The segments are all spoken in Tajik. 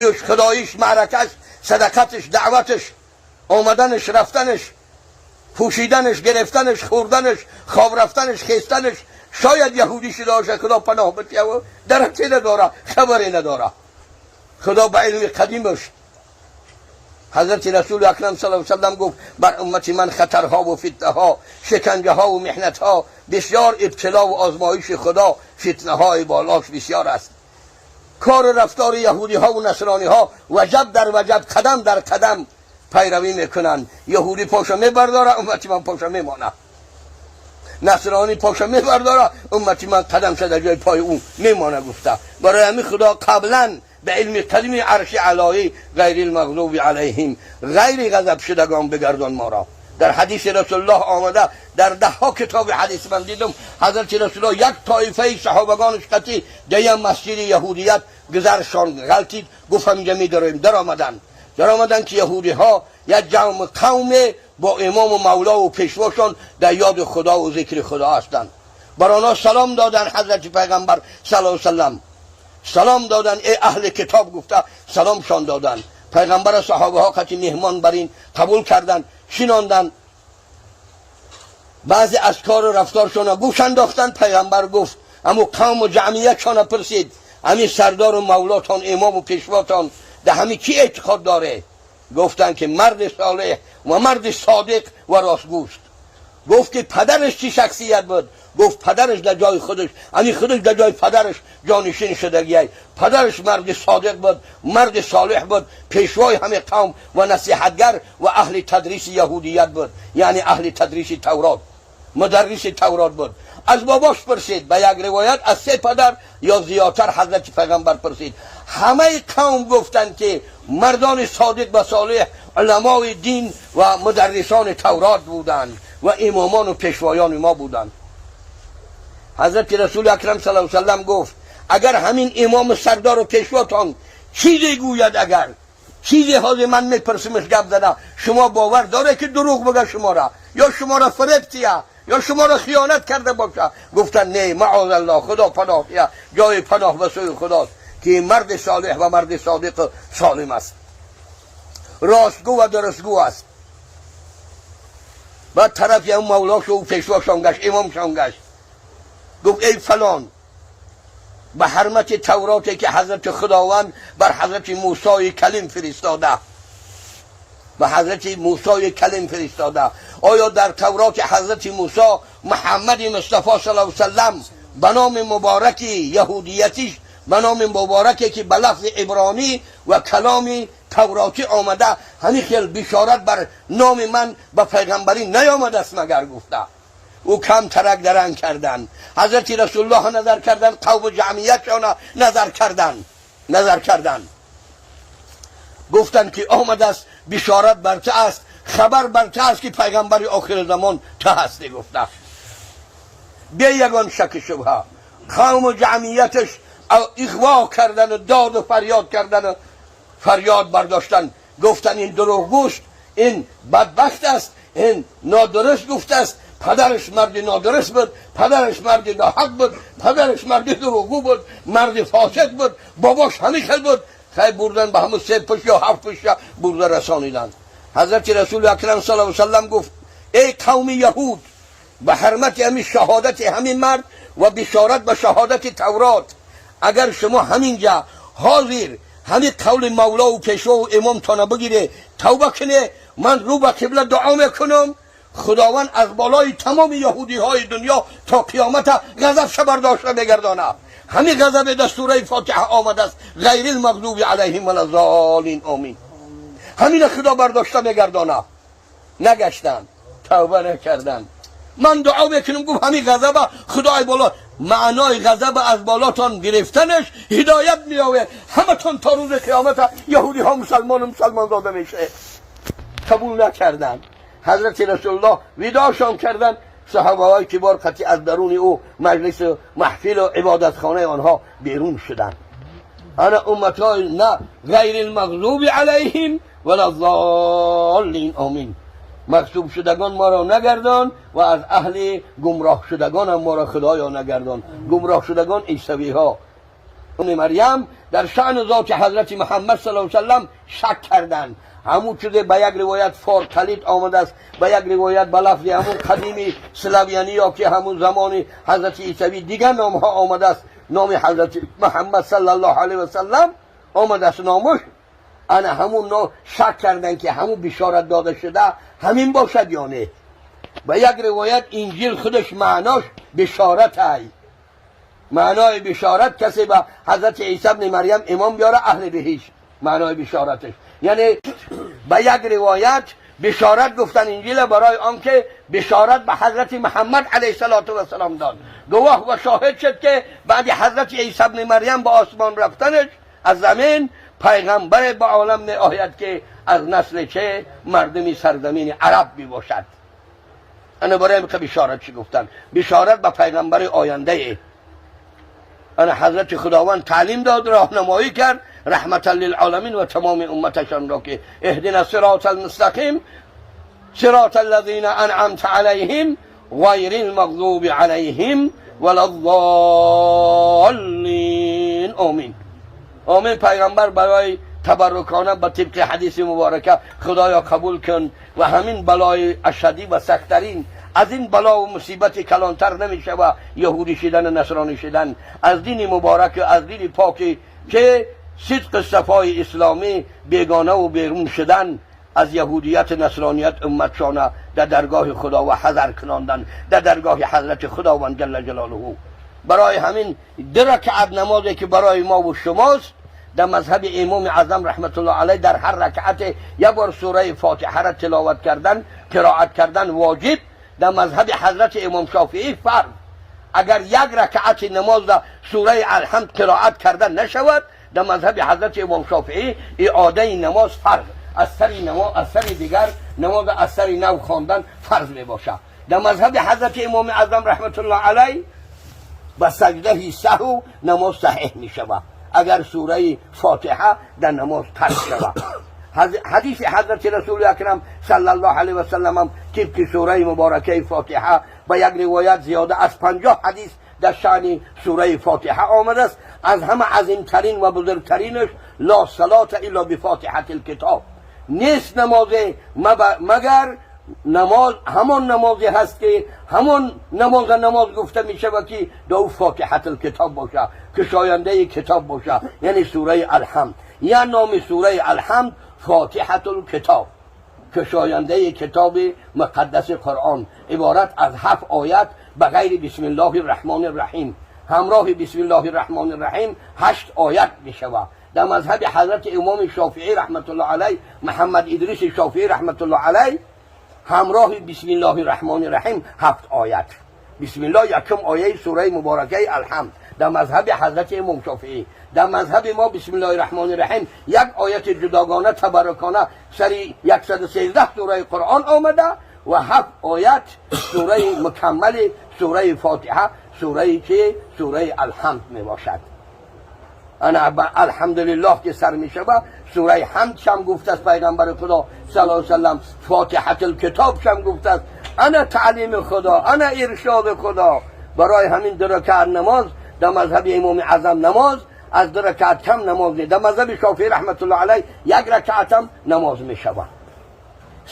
Худоиш, маъракаш, садақаташ, даъваташ, омаданаш, рафтанаш, пӯшиданаш, гирифтанаш, хӯрданаш, хоб рафтанаш, хестанаш, шояд яҳудӣ шуда бошад, Худо паноҳ битияву дараке надора, хабаре надора. Худо ба илми қадимаш ҳазрати Расули Акрам саллаллоҳу алайҳи васаллам гуфт: бар уммати ман хатарҳо фитнаҳо, шиканҷаҳо меҳнатҳо бисёр, ибтилову озмоиши Худо, фитнаҳои болош бисёр аст. Кору рафтори яҳудиҳо насрониҳо ваҷаб дар ваҷаб, қадам дар қадам пайравӣ мекунанд. Яҳудӣ поша мебардора, уммати ман поша мемона. Насронӣ поша мебардора, уммати ман қадам шада ҷои пои ӯ мемона, гуфта. Барои ҳамин Худо қаблан ба илми қадими арши алоӣ ғайри المغضوب علیهم, ғайри ғазаб шудагон бигардон моро. Дар ҳадиси Расулуллоҳ омада, дар даҳҳо китоби ҳадис ман дидум, ҳазрати Расулуллоҳ як тоифаи саҳобагонаш қатӣ деям масҷиди яҳудият гузаршон ғалтид. Гуфт: ҳаминҷа медароем. Даромаданд, ки яҳудиҳо як ҷамъ қавме бо имому мавлову пешвошон дар ёди Худову зикри Худо ҳастанд. Бар онҳо салом доданд. Ҳазрати Пайғамбар саллаллоҳу саллам салом доданд. Эй аҳли китоб, гуфта саломшон доданд. Пайғамбара саҳобаҳо қати меҳмон бар ин қабул карданд, шинонданд. Баъзе аз кору рафторшона гӯш андохтанд. Пайғамбар гуфт, аму қавму ҷамъиятшона пурсид: ҳамин сардору мавлотон, имому пешвотон да ҳами кӣ эътиқод доре? Гуфтанд, ки марди солеҳ ва марди содиқ ва ростгӯст. Гуфт, ки падараш чӣ шахсият буд? Гуфт, падараш дар ҷои худаш, ҳамин худаш дар ҷои падараш ҷонишин шудагиай. Падараш марди содиқ буд, марди солеҳ буд, пешвои ҳамин қавм ва насиҳатгар ва аҳли тадриси яҳудият буд, яъне аҳли тадриси Таврот, мударриси Таврот буд. Аз бобош пурсид. Ба як ривоят аз се падар ё зиёдтар ҳазрати Пайғамбар пурсид. Ҳамаи қавм гуфтанд, ки мардони содиқ ва солеҳ, уламои дин ва мударрисони Таврот буданд ва имомону пешвоёни мо буданд. Ҳазрати Расули Акрам саллаллоҳу алайҳи васаллам гуфт: агар ҳамин имому сардору пешвотон чизе гӯяд, агар чизе ҳозир ман мепурсимаш гап зада, шумо бовар доред, ки дурӯғ бага шумора ё шуморо фиреб тия ё шуморо хиёнат карда боша? Гуфтанд: не, маозаллоҳ, Худо паноҳ тия, ҷои паноҳ ба сӯи Худост, ки марди солеҳ ва марди содиқу солим аст, ростгӯ ва дурустгӯ аст. Баъд тарафи ҳам мавлошу пешвошон гашт, имомшон гашт, гуфт: эй фалон, ба ҳурмати Тавроте, ки ҳазрати Худованд бар ҳазрати Мусои калим фиристода, ба ҳазрати Мусои калим фиристода, оё дар Тавроти ҳазрати Мусо Муҳаммади Мустафо саллаллоҳу саллам ба номи мубораки яҳудиятиш, ба номи мубораке, ки ба лафзи ибронӣ ва каломи тавротӣ омада, ҳамин хел бишорат бар номи ман ба пайғамбарӣ наёмадааст магар? Гуфта, ӯ кам тарак даранг карданд, ҳазрати Расулуллоҳ назар карданд, қавму ҷамъиятшона назар карданд, гуфтанд, ки омадааст, бишорат бар ту аст, хабар бар ту аст, ки пайғамбари охири замон ту ҳастӣ, гуфта, бе ягон шаки шубҳа. Қавму ҷамъияташ иғво кардану доду фарёд кардану фарёд бардоштан, гуфтан: ин дурӯғгӯст, ин бадбахт аст, ин нодуруст гуфтааст, падараш марди нодуруст буд, падараш марди ноҳақ буд, падараш марди дурӯғгӯ буд, марди фосиқ буд, бобош ҳамин хел буд. Хай, бурдан ба ҳамун се пушт ё ҳафт пушта бурда расониданд. Ҳазрати Расули Акрам саллаллоҳу саллам гуфт: эй қавми яҳуд, ба ҳурмати ҳамин шаҳодати ҳамин мард ва бишорат ба шаҳодати Таврот, агар шумо ҳаминҷа ҳозир ҳамин қавли мавлову пешвову имомтона бигире, тавба куне, ман рӯ ба қибла дуо мекунам, Худованд аз болои тамоми яҳудиҳои дунё то қиёмата ғазабша бардошта мегардонад. Ҳамин ғазаби дар сураи Фотиҳа омадааст, ғайри лмағзуби алайҳим валаззолин, омин, ҳамина Худо бардошта мегардонад. Нагаштанд, тавба накарданд. Ман дуо мекунам, гуфт, ҳамин ғазаба Худои боло, маънои ғазаба аз болотон гирифтанаш ҳидоят меояд, ҳаматон то рӯзи қиёмата яҳудиҳо мусалмону мусалмонзода мешавед. Қабул накарданд. Ҳазрати Расулуллоҳ видошон карданд. Саҳобаҳои кибор қатъи аз даруни ӯ маҷлису маҳфилу ибодатхонаи онҳо берун шуданд. Ана умматҳои на ғайри лмағзуби алайҳим валаззоллин, омин. Мағзуб шудагон моро нагардон ва аз аҳли гумроҳ шудагонам моро, Худоё, нагардон. Гумроҳ шудагон исавиҳо, Марьям. Дар шаъну зоти ҳазрати Муҳаммад саллаллоҳу алайҳи васаллам шак карданд. Ҳамун чизе ба як ривоят Форкалит омадааст, ба як ривоят ба лафзи ҳамун қадими славянӣ ё ки ҳамун замони ҳазрати Исавӣ дигар номҳо омадааст. Номи ҳазрати Муҳаммад саллаллоҳу алайҳи васаллам омадааст номаш. Ана ҳамун шак карданд, ки ҳамун бишорат дода шуда ҳамин бошад ё не. Ба як ривоят Инҷил худаш маънош бишорат ай. Маънои бишорат, касе ба ҳазрати Исо ибни Марям имон биёра, аҳли биҳишт, маънои бишораташ. Яъне ба як ривоят бишорат гуфтан Инҷила барои он ки бишорат ба ҳазрати Муҳаммад алайҳиссалоту вассалом дод, гувоҳ ва шоҳид шуд, ки баъди ҳазрати Исо ибни Марям ба осмон рафтанаш аз замин, пайғамбаре ба олам меояд, ки аз насли че мардуми сарзамини араб мебошад. Ана барои ҳамин бишорат чӣ гуфтан, бишорат ба пайғамбари ояндае. Ана ҳазрати Худованд таълим дод, роҳнамоӣ кард раҳматан лилъоламин ва тамоми умматашонро, ки اهدنا الصراط المستقيم صراط الذين أنعمت عليهم غير المغضوب عليهم ولا الضالين. آمین آمین. پیغمبر برای تبرکانه به طبق حدیث مبارکه، خدایا قبول کن و همین بلای اشدی و سختترین، از این بلا و مصیبت کلانتر نمیشه و یهودی شدن و نصرانی شدن، از دین مبارک و از دین پاکی که صدق صفای اسلامی بیگانه و بیرون شدن، از یهودیت نصرانیت امتشانه در درگاه خدا و حذر کناندن در درگاه حضرت خداوند جل جلاله. برای همین دو رکعت نمازی که برای ما و شماست، در مذهب امام اعظم رحمت الله علیه در هر رکعت یک بار سوره فاتحه را تلاوت کردن، قرائت کردن واجب، در مذهب حضرت امام شافعی فرض. اگر یک رکعت نماز در سوره الحمد قرائت کردن نشود، در مذهب حضرت امام شافعی اعاده نماز فرض، از سر نماز، از سر دیگر نماز از سر نو خواندن فرض می باشد. در مذهب حضرت امام اعظم رحمت الله علیه با سجده سهو نماز صحیح می شود اگر سوره فاتحه در نماز ترک شود. حدیث حضرت رسول اکرم صلی الله علیه و سلم هم طبق سوره مبارکه فاتحه، با یک روایت زیاده از 50 حدیث در شأن سوره فاتحه آمده است. از همه عظیمترین و بزرگترینش لا صلاة الا بفاتحة الکتاب. نیست نماز مگر نماز همان نمازی هست که همان نماز نماز گفته می شود که دو فاتحة الکتاب باشه، کشاینده کتاب باشه، یعنی سوره الحمد. یا نام سوره الحمد فاتحة الکتاب، کشاینده کتاب مقدس قرآن، عبارت از هفت آیت به غیر بسم الله الرحمن الرحیم. همراه بسم الله الرحمن الرحیم هشت آیت می شود. در مذهب حضرت امام شافعی رحمت الله علیه، محمد ادریس شافعی رحمت الله علیه، همراه بسم الله الرحمن الرحیم هفت آیت. بسم الله یکم آیه سوره مبارکه الحمد در مذهب حضرت امام شافعی. در مذهب ما بسم الله الرحمن الرحیم یک آیت جداگانه تبرکانه سری 113 سوره قرآن آمده و هفت آیت سوره مکمل سوره فاتحه، سوره که سوره الحمد می باشد. انا الحمدلله که سر می شود، سوره حمد شم گفته است پیغمبر خدا صلی الله علیه وسلم، فاتحة الکتاب شم گفته است. انا تعلیم خدا، انا ارشاد خدا. برای همین دو رکعت نماز در مذهب امام اعظم نماز از دو رکعت کم نماز نیست. در مذهب شافعی رحمت الله علیه یک رکعت هم نماز می شود.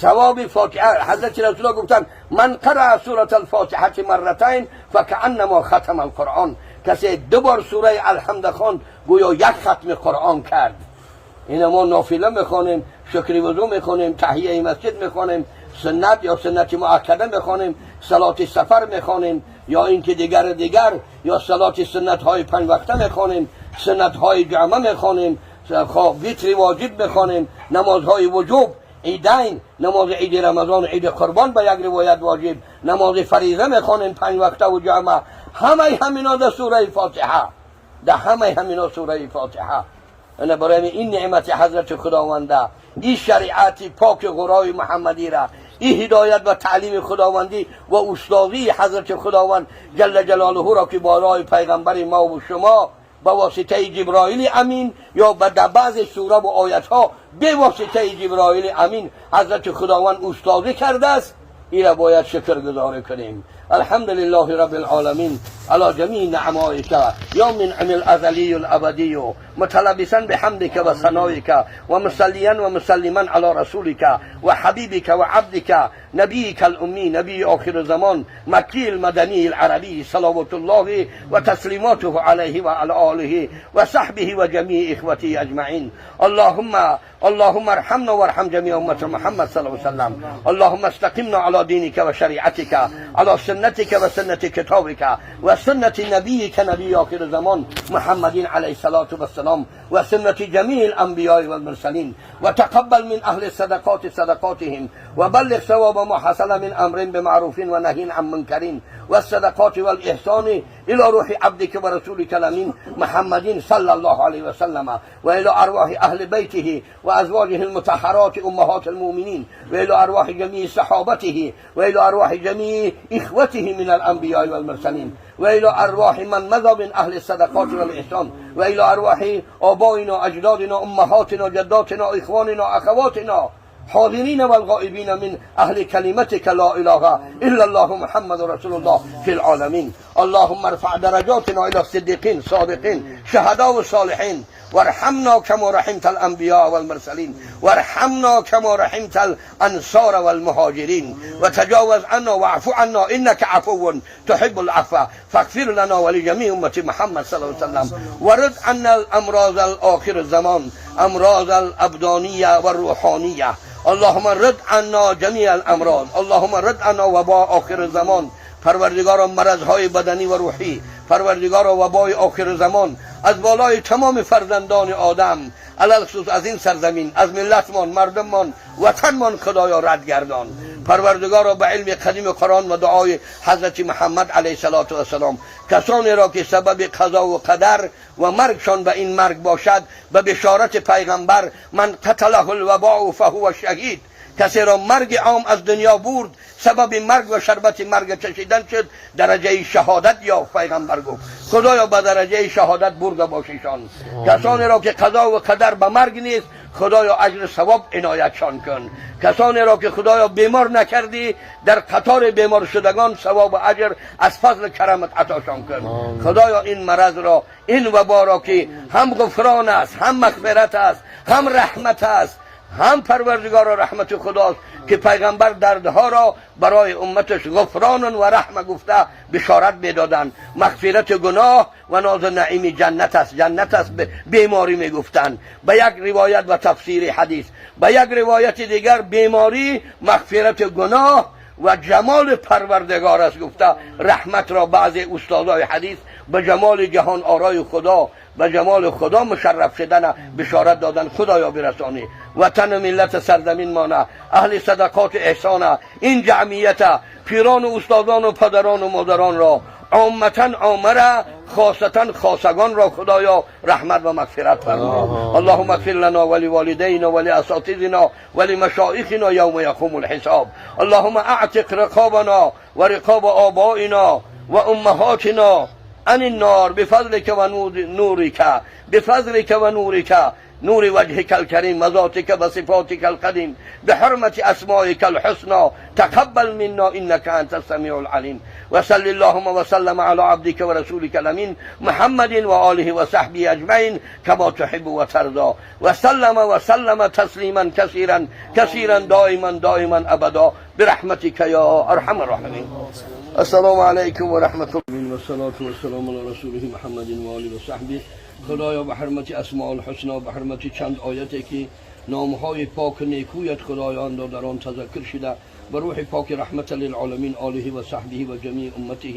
ثواب فاتحه، حضرت رسول الله گفتن من قرأ سورة الفاتحة مرتين فكأنما ختم القرآن. کسی دو بار سوره الحمد خواند، گویا یک ختم قرآن کرد. این ما نافله میخوانیم، شکر وضو میخوانیم، تحیه مسجد میخوانیم، سنت یا سنت مؤکده میخوانیم، صلات سفر میخوانیم، یا اینکه دیگر دیگر، یا صلات سنت های پنج وقته میخوانیم، سنت های جمعه میخوانیم، خب ویتر واجب میخوانیم، نمازهای وجوب، عیدین، نماز عید رمضان، عید قربان به یک روایت واجب، نماز فریضه میخوانیم پنج وقته و جمعه. همه همینا در سوره فاتحه، در همه همینا سوره فاتحه. انا برای این نعمت حضرت خداونده، این شریعت پاک غرای محمدی را، این هدایت و تعلیم خداوندی و استادی حضرت خداوند جل جلاله را که بالای پیغمبر ما و شما با واسطه جبرائیل امین یا به بعض سوره و آیت ها به واسطه جبرائیل امین حضرت خداوند استادی کرده است، این را باید شکر گذاری کنیم. الحمد لله رب العالمين على جميع نعمائك يا منعم الأزلي الأبدي، متلبسا بحمدك وثنائك، ومصليا ومسلما على رسولك وحبيبك وعبدك نبيك الأمي نبي آخر الزمان مكي المدني العربي، صلوات الله وتسليماته عليه وعلى آله وصحبه وجميع إخوته أجمعين. اللهم ارحمنا وارحم جميع أمة محمد صلى الله عليه وسلم. اللهم استقمنا على دينك وشريعتك، على سنتك وسنة كتابك وسنة نبيك نبي آخر الزمان محمد عليه الصلاة والسلام وسنة جميع الأنبياء والمرسلين. وتقبل من أهل الصدقات صدقاتهم، وبلغ ثواب ما حصل من أمر بمعروف ونهي عن منكر والصدقات والإحسان إلى روح عبدك ورسولك الأمين محمد صلى الله عليه وسلم، وإلى أرواح أهل بيته وأزواجه المطهرات أمهات المؤمنين، وإلى أرواح جميع صحابته، وإلى أرواح جميع إخوته من الأنبياء والمرسلين، وإلى أرواح من مضى من أهل الصدقات والإحسان، وإلى أرواح آبائنا، أجدادنا، أمهاتنا، جداتنا، إخواننا، أخواتنا، حاضرين والغائبين من أهل كلمتك لا إله إلا الله محمد رسول الله في العالمين. اللهم ارفع درجاتنا إلى الصديقين، صادقين، شهداء والصالحين، وارحمنا كما رحمت الأنبياء والمرسلين، وارحمنا كما رحمت الأنصار والمهاجرين، وتجاوز عنا واعف عنا إنك عفو تحب العفو، فاغفر لنا ولجميع أمة محمد صلى الله عليه وسلم. ورد عنا الأمراض الآخر الزمان، أمراض الأبدانية والروحانية. اللهم رد عنا جميع الأمراض، اللهم رد عنا وباء آخر الزمان. پروردگارا، مرضهای بدنی و روحی، پروردگارا، وبای آخر زمان از بالای تمام فرزندان آدم، علی‌الخصوص از این سرزمین، از ملتمان، مردممان، وطنمان، خدایا رد گردان. پروردگارا، به علم قدیم قرآن و دعای حضرت محمد علیه الصلاة والسلام، کسانی را که سبب قضا و قدر و مرگشان به این مرگ باشد، به بشارت پیغمبر من قتله الوباء فهو شهید، کسی را مرگ عام از دنیا برد، سبب مرگ و شربت مرگ چشیدن شد، درجه شهادت یافت، پیغمبر گفت. خدایا، به درجه شهادت برده باشیشان. کسانی را که قضا و قدر به مرگ نیست، خدایا اجر ثواب عنایتشان کن. کسانی را که خدایا بیمار نکردی، در قطار بیمار شدگان ثواب و اجر از فضل کرمت عطاشان کن. خدایا، این مرض را، این وبا را که هم غفران است، هم مغفرت است، هم رحمت است، هم پروردگار رحمت خداست که پیغمبر دردها را برای امتش غفران و رحمه گفته بشارت میدادند، مغفرت گناه و ناز نعیم جنت است، جنت است بیماری میگفتند به یک روایت و تفسیر حدیث. به یک روایت دیگر بیماری مغفرت گناه و جمال پروردگار است گفته، رحمت را بعضی استادای حدیث به جمال جهان آرای خدا، به جمال خدا مشرف شدن بشارت دادن. خدایا، برسانی وطن و ملت سرزمین مانه، اهل صدقات احسان، این جمعیت، پیران و استادان و پدران و مادران را، عامتا عامه، خاصتا خاصگان را خدایا رحمت و مغفرت فرما. اللهم اغفر لنا ولوالدينا ولاساتذتنا ولمشايخنا يوم يقوم الحساب. اللهم اعتق رقابنا ورقاب آبائنا وامهاتنا عن النار بفضلك ونورك، بفضلك ونورك، نور وجهك الكريم وذاتك وصفاتك القديم، بحرمة أسمائك الحسنى. تقبل منا إنك أنت السميع العليم. وصل اللهم وسلم على عبدك ورسولك الأمين محمد وآله وصحبه أجمعين كما تحب وترضى، وسلم وسلم تسليما كثيرا كثيرا دائما دائما أبدا برحمتك يا أرحم الراحمين. السلام عليكم ورحمة الله، والصلاة والسلام على رسوله محمد وآله وصحبه. خدایا، به حرمت اسماء الحسنا، به حرمت چند آیتی که نامهای پاک نیکویت خدایان در آن تذکر شده، به روح پاک رحمت للعالمین، آله و صحبه و جمیع امته،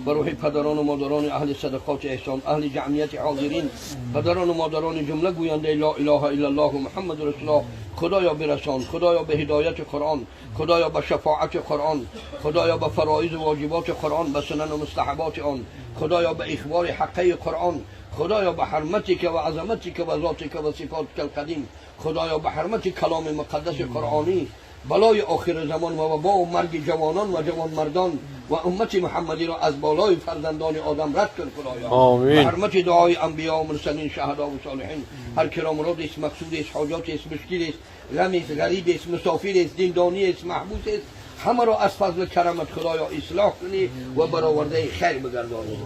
به روح پدران و مادران اهل صدقات احسان، اهل جمعیت حاضرین، پدران و مادران جمله گوینده لا اله الا الله محمد رسول الله، خدایا برسان. خدایا، به هدایت قرآن، خدایا به شفاعت قرآن، خدایا به فرایض و واجبات قرآن، به سنن و مستحبات آن، خدایا به اخبار حقه قرآن، خدایا به حرمتك و عظمتك و ذاتك و صفاتك القدیم، خدایا به حرمت کلام مقدس قرآنی، بلای آخر زمان و وبا و مرگ جوانان و جوانمردان و امت محمدی را از بالای فرزندان آدم رد کن خدایا. آمین. به حرمت دعای انبیا و مرسلین، شهدا و صالحین، هر که را مراد است، مقصود است، حاجات است، مشکل است، غم است، غریب است، مسافر است، زندانی است، محبوس است، Ҳамаро аз фазли карамат, Худоё, ислоҳ кунӣ ва баровардаи хайр бигардонӣ.